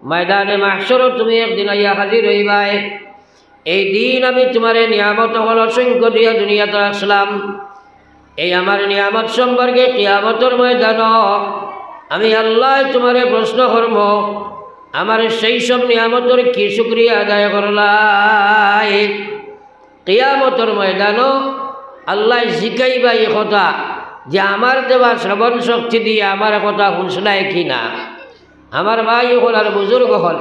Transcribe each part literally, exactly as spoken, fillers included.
ময়দানে মাহশরো তুমি একদিন আইয়া হাজির অইবায়। এই দিন আমি তুমারে নিয়ামত অকল অসংখ্য দিয়া দুনিয়াত রাখলাম। এই আমার নিয়ামত সম্পর্কে কিয়ামতর ময়দানো আমি আল্লায় তুমারে প্রশ্ন করমু, আমার সেই সব নিয়ামতর কি শুকরিয়া আদায় করলায়? কিয়ামতর ময়দানো আল্লায় জিকাইবা ই কথা যে আমার দেওয়া শ্রবণ শক্তি দিয়া আমার কথা হুনছলায় কি না? আমার ভাই অকল আর বুজুর্গ অকল,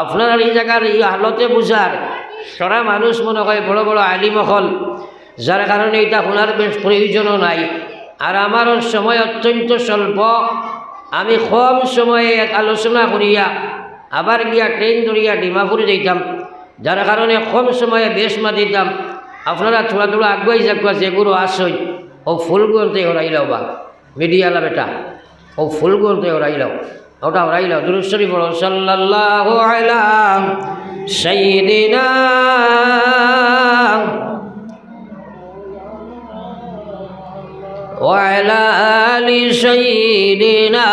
আপনারার ই জাগার ই হালতে বুজার, সারা মানুষ মনে অয় বড় বড় আলিম অকল, যার কারণে ইটা হুনার বেশ প্রয়োজনও নাই। আর আমারও সময় অত্যন্ত স্বল্প, আমি কম সময়ে এক আলোচনা করিয়া আবার গিয়া ট্রেন ধরিয়া ডিমাপুর যাইতাম, যার কারণে কম সময়ে বেশ মাতিতাম। আপনারা থুড়া থুড়া আগুয়াই যাউক্কা, যেগুলো আছইন, অউ ফুলগুনতে হরাইলাও বা, মিডিয়াআলা বেটা, অউ ফুলগুনতে হরাইলাও, ওটা হরাইলাও। দুরূদ শরীফ পড়ো, সাল্লাল্লাহু আলা সাইয়্যিদিনা ওয়া আলা আলি সাইয়্যিদিনা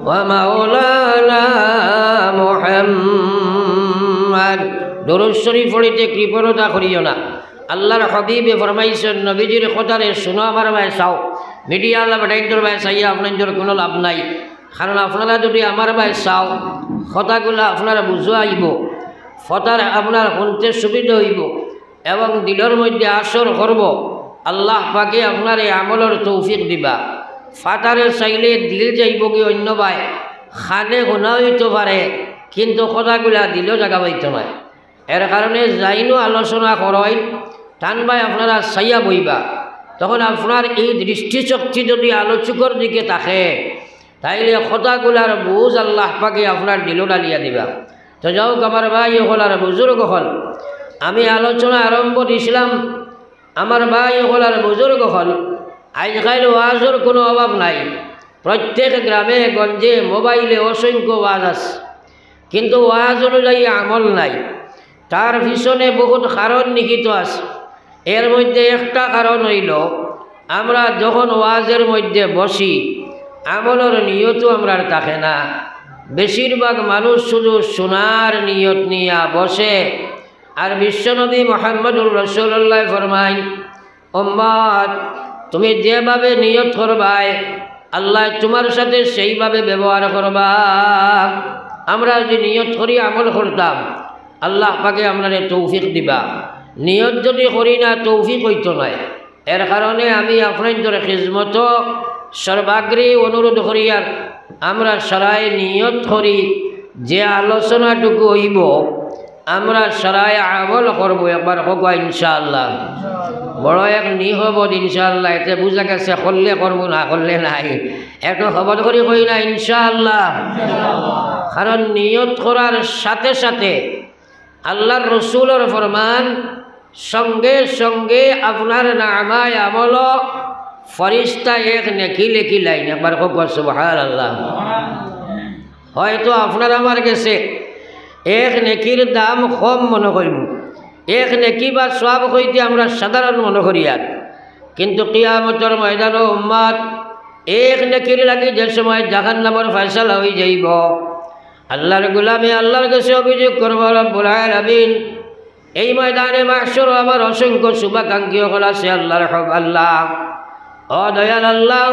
ওয়া মাওলানা মুহাম্মদ। দুরূদ শরীফ পড়িতে কৃপণতা করিও না। আল্লার হাবিবে ফরমাইছইন, নবীজির কথারে হুনো, আমার বায় চাও। মিডিয়াআলা বেটাইন্তর বায় চাইয়া আপনাইন্তর কুনু লাভ নাই, কারণ আপনারা যুদি আমার বায় চাও, কথাগুলা আপনারা বুজা আইবো, কথার আপনার হুনতে সুবিধা অইবো। এবং দিলর মধ্যে আসর করবো, আল্লাহ পাকে আপনারে আমলর তৌফিক দিবা। ফাতারে চাইলে দিল যাইবোগি অইন্য বায়, কানে হুনা অইতো পারে, কিন্তু কথাগুলা দিলো জাগা পাইতো নায়। এর কারণে যাইনও আলোচনা করইন, তান বায় আপনারা চাইয়া বইবা, তখন আপনার ই দৃষ্টিশক্তি যুদি আলোচকর দিকে থাকে, তাইলে কথাগুলার বুজ আল্লাহ পাকে আপনার দিলো ডালিয়া দিবা। তো যাউক আমার ভাই অকল আর বুজুর্গ অকল, আমি আলোচনা আরম্ভ দিছলাম, আমার ভাই অকল আর বুজুর্গ অকল, আইজকাইল ওয়াজর কুনু অভাব নাই। প্রত্যেক গ্রামে গঞ্জে মোবাইলে অসংখ্য ওয়াজ আছে, কিন্তু ওয়াজ অনুযায়ী আমল নাই। তার পিছনে বহুত কারণ নিহিত আছে। এর মধ্যে একটা কারণ অইলো, আমরা যখন ওয়াজের মধ্যে বসি, আমলর নিয়তও আমরার থাকে না। বেশিরভাগ মানুষ শুধু হুনার নিয়ত নিয়া বসে। আর বিশ্বনবী মুহাম্মদুর রাসূলুল্লাহ ফরমাইন, উম্মত, তুমি যেভাবে নিয়ত করবায়, আল্লায় তুমার সাথে সেইভাবে ব্যবহার করবা। আমরা যুদি নিয়ত করি আমল করতাম, আল্লাহ পাকে আমরারে তৌফিক দিবা। নিয়ত যুদি করি না, তৌফিক অইতো নায়। এর কারণে আমি আপনাইন্তর খিজমতো সর্বাগ্রে অনুরোধ করিয়ার, আমরা সারায় নিয়ত করি যে আলোচনাটুকু অইবো, আমরা সারায় আমল করবো। একবার কউক্কা ইনশাআল্লাহ। বড় এক নিহবত ইনশাআল্লাহ, এতে বুজা গেছে করলে করমু, না করলে নাই। একটু হবত করি কই না ইনশাআল্লাহ। কারণ নিয়ত করার সাথে সাথে আল্লার রসুলর ফরমান, সঙ্গে সঙ্গে আপনার নামায় আমলো ফিরিস্তা এক নেকি লেখিলাইন। একবার কউক্কা সুবহানাল্লাহ। হয়তো আপনার আমার গেছে এক নেকির দাম কম মনো করমু, এক নেকি বা সওয়াব কইতে আমরা সাধারণ মনো করিয়ার, কিন্তু কিয়ামতর ময়দানো উম্মত এক নেকির লাগি যে সময় জাহান্নামর ফয়সালা অইযাইবো, আল্লার গোলামে আল্লার গেছে অভিযোগ করবো, রব্বুল আলামিন, এই ময়দানে মাহশরো আমার অসংখ্য শুভাকাঙ্ক্ষী অকল আছে, আল্লার হব আল্লাহ। ও দয়াল আল্লাহ,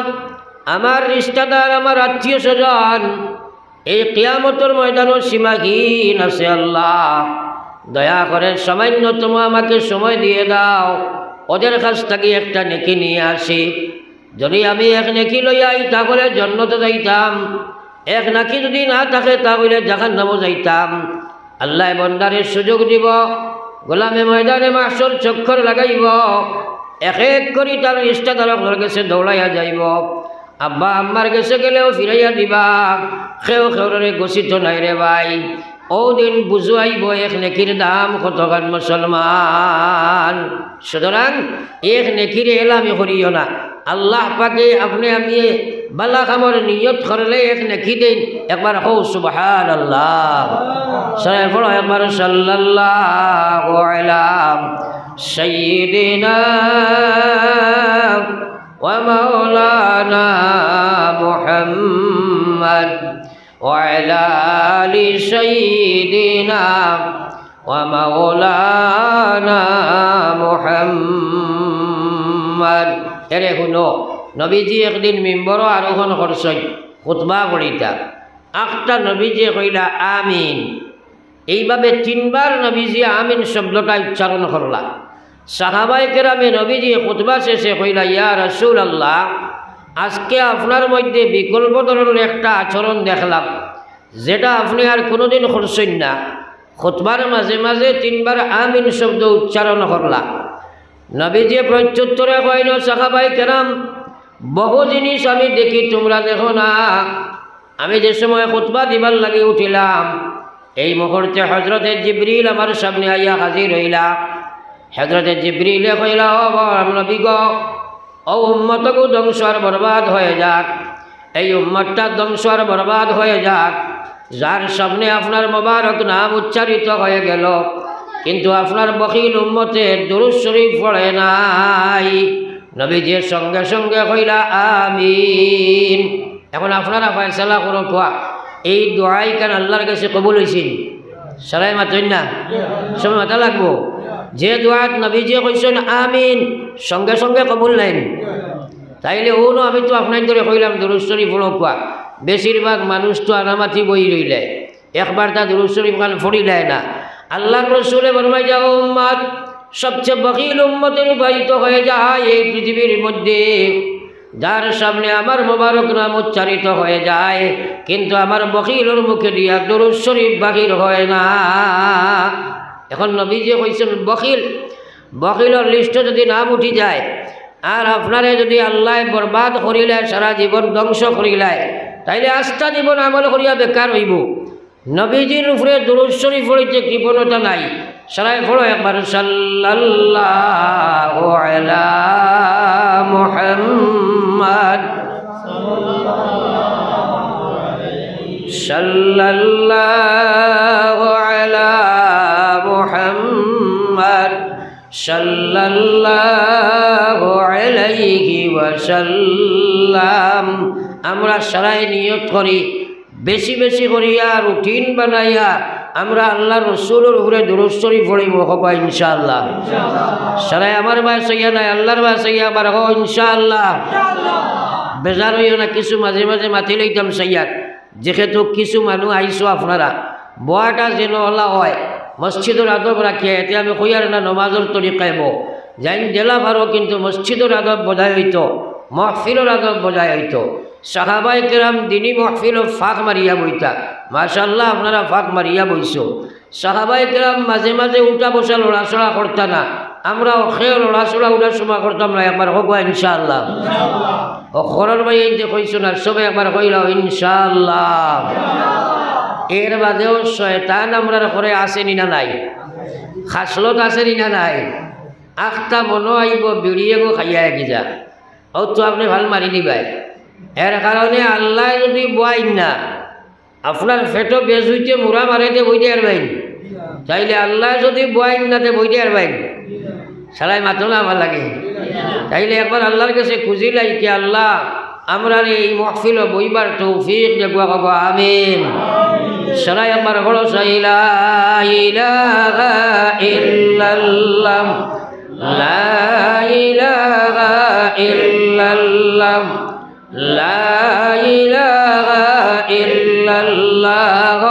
আমার রিশতাদার, আমার আত্মীয় স্বজন, এই কিয়ামতর ময়দানো সীমাহীন আছে আল্লাহ। দয়া করে সামান্যতম আমাকে সময় দিয়ে দাও, ওদের কাছ থাকি একটা নেকি নিয়া আসি। যুদি আমি এক নেকি লইয়া আই, তাহলে জন্নতো যাইতাম। এক নেকি যুদি না থাকে, তাহলে জাহান্নামো যাইতাম। আল্লায় বন্দারে সুযোগ দিবো, গোলামে ময়দানে মাহশর চক্কর লাগাইবো, এক এক করি তার রিশতাদার অকলর গেছে দৌড়াইয়া যাইবো। আব্বা আম্মার গেছে গেলেও ফিরাইয়া দিবা, কেউ কেউরে গছিতো নায় রে ভাই। অউ দিন বুজা আইবো এক নেকির দাম কতখান মুসলমান। সুতরাং এক নেকিরে এলামি করিও না। আল্লাহ পাকে আপনে আমি বালা কামর নিয়ত করলে এক নেকি দেইন। একবার কও সুবহানাল্লাহ। সারায় পড়ো একবার সাল্লাল্লাহু আলা সাইয়্যিদিনা ওয়া মাওলানা মুহাম্মদ। وعلى آل سيدنا ومولانا محمد। এরে হুনো, নবীজি একদিন মিম্বরো আরোহণ করছইন, খুতবা পড়িতা। আখতা নবীজি কইলা, "আমিন।" এইভাবে তিনবার নবীজি আমিন শব্দটা উচ্চারণ করলা। সাহাবায়ে কেরামে নবীজি খুতবা শেষে কইলা, "ইয়া রাসূলুল্লাহ, আজকে আপনার মধ্যে বিকল্প ধরনের একটা আচরণ দেখলাম, যেটা আপনি আর কোনোদিন করছেন না।" খুতবার মাঝে মাঝে তিনবার আমিন শব্দ উচ্চারণ করলা। নবীজি প্রত্যুত্তরে কইল, "সাহাবায়ে কেরাম, বহু জিনিস আমি দেখি, তোমরা দেখো না।" আমি যে সময় খুতবা দিবার লাগি উঠিলাম, এই মুহূর্তে হযরতে জিবরিল আমার সামনে আইয়া হাজির অইলা। হযরতে জিবরিলে কইলা, "ও আমার নবী গো, ও উম্মতগু ধ্বংস আর বরবাদ হয়ে যাক, এই উম্মতটা ধ্বংস আর বরবাদ হয়ে যাক, যার সামনে আপনার মোবারক নাম উচ্চারিত হয়ে গেল, কিন্তু আপনার বখিল উম্মতে দুরূদ শরীফ পড়ে নাই।" নবীজি সঙ্গে সঙ্গে কইলা, "আমিন।" এখন আপনারা ফয়সালা করো কোয়া, এই দোয়াই কান আল্লাহর কাছে কবুল হইছিল? সারাই মাতইন না, সময় মাতা লাগবো। যে দোয়াত নবীজি কইছেন আমিন, সঙ্গে সঙ্গে কবুল নাইন। তাইলে ও না, আমি তো আপনার ধরে কইলাম দুরূদ শরীফ পড়ো কোয়া, বেশিরভাগ মানুষ তো আনামাতি বই রইলে, একবার তা দুরূদ শরীফ খান পড়িলায় না। আল্লাহর রসুলে ফরমাই, "যাও উম্মত, সবচেয়ে বখিল উম্মতে রূপায়িত হয়ে যায় এই পৃথিবীর মধ্যে, যার সামনে আমার মোবারক নাম উচ্চারিত হয়ে যায়, কিন্তু আমার বখিলর মুখে দিয়া দুরূদ শরীফ বাহির হয় না।" এখন নবীজি কইছেন, বখিল, বখিলর লিস্টে যদি নাম উঠি যায়, আর আপনারে যদি আল্লাহ বরবাদ করিলায়, সারা জীবন ধ্বংস করিলায়, তাইলে আস্তা জীবন আমল করিয়া বেকার হইব। নবীজির উপরে দুরূদ শরীফ পড়িতে কৃপণতা নাই। সারাই পড়ো একবার, সাল্লাল্লাহু আলা মুহাম্মদ, সাল্লাল্লাহু আলা মুহাম্মদ, সাল্লাল্লাহু আলাইহি ওয়াসাল্লাম। আমরা সারাই নিয়ত করি, বেশি বেশি করিয়া রুটিন বানাইয়া আমরা আল্লাহর রসুলর উপরে দুরূদ শরীফ পড়িব, কবা ইনশাআল্লাহ। সারাই আমার বায় চাইয়া নায়, আল্লাহর বায় চাইয়া আবার কও ইনশাআল্লাহ। বেজার হইও না, কিছু মাঝে মাঝে মাতি লইতাম চাইয়ার, যেহেতু কিছু মানুষ আইছো আপনারা, বওয়াটা যেন অলা হয়, মসজিদর আদব রাখিয়া, এতে আমি কইয়ার না নমাজর তরিকায় বও, যাইন জেলা পারো, কিন্তু মসজিদর আদব বজায় হইতো, মহফিলর আদব বজায় হইতো। সাহাবায়ে কেরাম দিনী মহফিলো ফাঁক মারিয়া বইতা। মাশাআল্লাহ, আপনারা ফাঁক মারিয়া বইছো। সাহাবায়ে কেরাম মাঝে মাঝে উঠা বসা লড়াচড়া করতা না, আমরাও কেউ লড়াচড়া উঠার সময় করতাম না। একবার কবা ইনশাআল্লাহ। ও ঘরর ভাই এই যে কইছো না, সবে একবার কইলাও ইনশাআল্লাহ। এর বাদেও শয়তান আমরার ঘরে আছে নি না নাই? খাসলত আছে নি না নাই? আখতা মনো আইব, বিড়ি এগো খাইয়া এগি যা। ও তো আপনি ভাল মারি নিবাই। এর কারণে আল্লাহ যদি বওয়াইন না, আপনার পেটো বেজ হইতে মুড়া মারাইতে বইতে পারবেন। তাইলে আল্লাহ যদি বওয়াইন না, তে বইতে পারবেন। সারাই মাতো না আমার লাগে। তাইলে একবার আল্লাহর কাছে খুঁজি লাই কি, আল্লাহ, আমরারে এই মহফিলো বইবার তৌফিক দেগুয়া, কবা আমিন। সারাই একবার বলো, লা ইলাহা ইল্লাল্লাহ, লা ইলাহা ইল্লাল্লাহ, লা ইলাহা ইল্লাল্লাহ,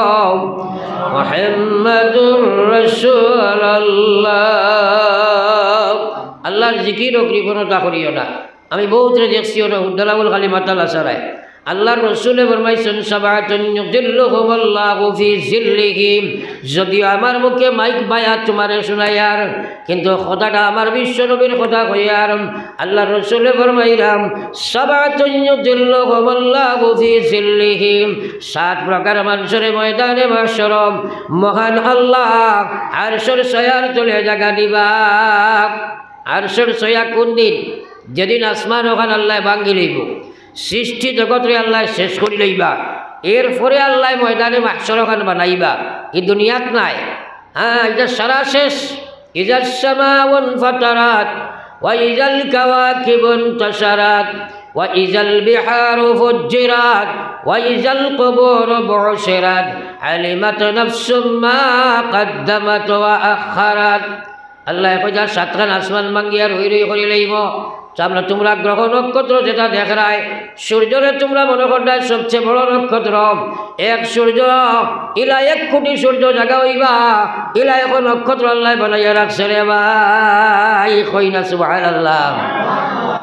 মুহাম্মাদুর রাসূলুল্লাহ। আল্লাহর জিকির ও কৃপণতা করিও না। আমি বহুতরে দেখছি, ওরা হুদ্দালাবুল খালি মাতালা সারায়। আল্লাহর রসুলে ফরমাইছেন, "সাবআতুন ইউযিল্লুহুমুল্লাহু ফি জিল্লিহি।" যদিও আমার মুখে মাইক বায়া তোমারে শুনাইয়ার, কিন্তু কথাটা আমার বিশ্ব নবীর কথা কইয়ার। আল্লাহর রসুলে ফরমাইলাম, "সাবআতুন ইউযিল্লুহুমুল্লাহু ফি জিল্লিহি।" সাত প্রকার মানুষরে ময়দানে মাহশর মহান আল্লাহ আরশর ছায়ার তলে জাগা দিবা। আরশর ছায়া কোন দিন? যেদিন আসমান ওখান আল্লাহ ভাঙ্গি লইব, সৃষ্টি জগতরে আল্লাহ শেষ করি লইবা, এরপরে আল্লাহ ময়দানে মাহশর ওখান বানাইবা। ই দুনিয়াত নাই। হ্যাঁ, ইটা সারা শেষ। ইজাস সামাউন ফাতারাত, ওয়া ইজাল কাওয়াকিবুন তাসারাত। وإذا البحار فجرت وإذا القبور بعثرت علمت نفس ما قدمت وأخرت। আল্লায় কইন, সাতখান আসমান ভাঙ্গিয়া রই রই করিলাইমু। সামনে তুমরা গ্রহ নক্ষত্র যেটা দেখরায়, সূর্যরে তুমরা মনো কররায় সবচেয়ে বড় নক্ষত্র। এক সূর্য, ইলা এক কোটি সূর্য জাগা অইবা, ইলা এক নক্ষত্র আল্লায় বানাইয়া রাখছে রে ভাই। কইন না সুবহানাল্লাহ।